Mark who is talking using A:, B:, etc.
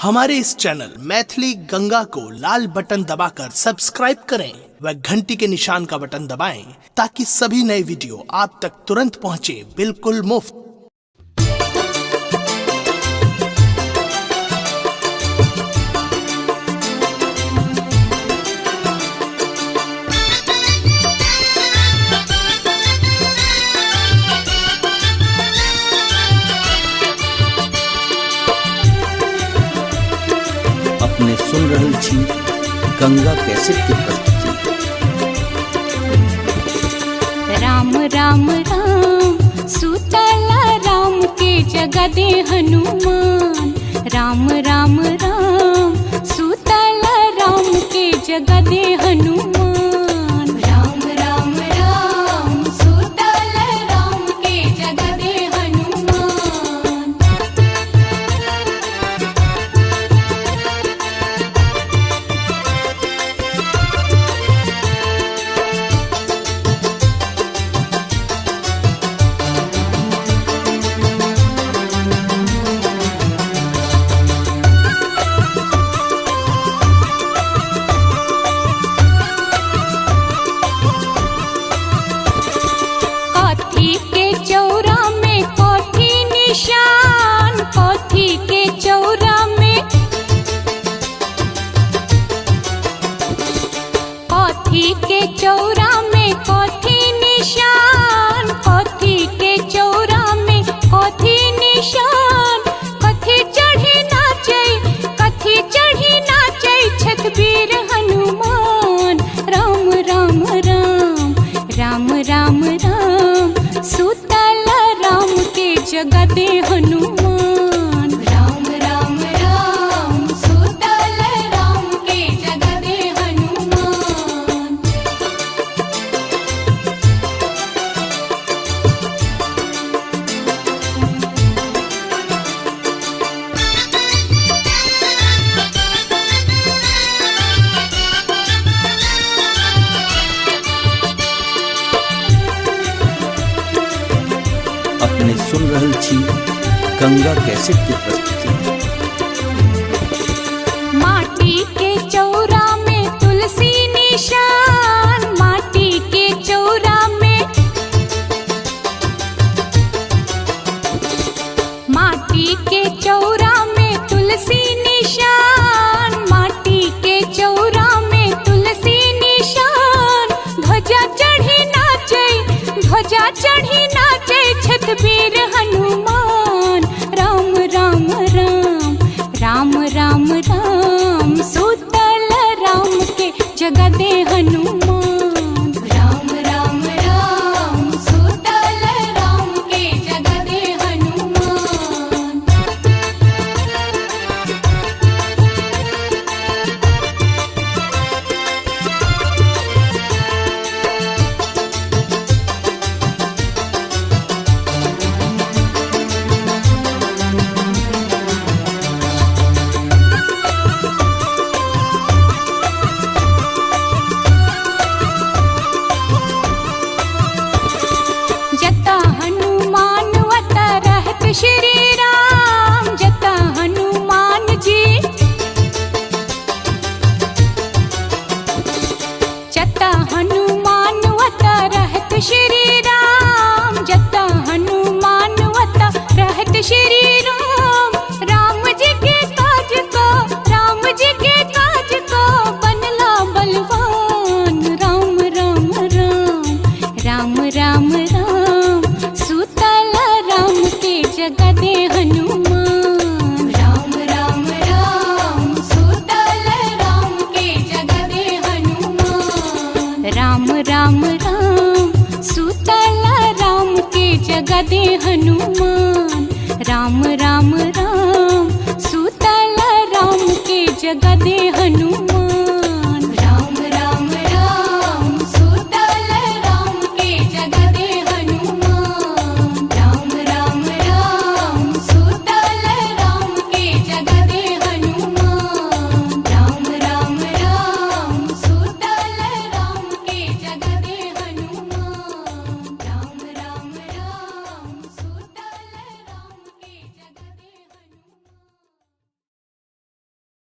A: हमारे इस चैनल मैथिली गंगा को लाल बटन दबाकर सब्सक्राइब करें व घंटी के निशान का बटन दबाएं ताकि सभी नए वीडियो आप तक तुरंत पहुंचे बिल्कुल मुफ्त।
B: अपने सुन रहल छी गंगा कैसेट के प्रस्तुति।
C: राम राम राम सुतला राम के जगा दे हनुमान। राम राम राम सुतला राम के जगा दे हनुमान। राम राम राम सुतला राम के जगा दे हनुमान। कथी के चौरा में कथी निशान, कथी के चौरा में कथी के चौरा में कथी निशान, कथी के चौरा में कथी निशान। कथी चढ़ी नाचै, कथी चढ़ी नाचै छतबीर हनुमान। राम राम राम राम राम राम सुतल राम के जगा दे हनुमान। राम राम राम सुतल राम के जगा दे हनुमान।
B: अपने सुन रहल छी गंगा कैसेट के प्रस्तुति।
C: माटी के चौरा में तुलसी निशान, माटी के चौरा में माटी के चौरा में तुलसी निशान, माटी के चौरा में तुलसी निशान। ध्वजा चढ़ी नाचै, ध्वजा चढ़ी नाचै छतबीर हनुमान। राम राम राम राम राम राम सुतल राम के जगा दे हनुमान। राम राम राम सुतल राम के जगा दे हनुमान। जता हनुमान वत रहत श्री राम, जता हनुमान जी जता हनुमान वत रहत श्री राम, जता हनुमान वत रहत श्री राम। राम जी के काज को, राम जी के काज को बनला बलवान। राम राम राम राम राम राम सुतल राम के जगा दे हनुमान। राम राम राम सुतल राम के जगा दे हनुमान। राम राम राम सुतल राम के जगा दे हनुमान। राम राम राम सुतल राम के जगा दे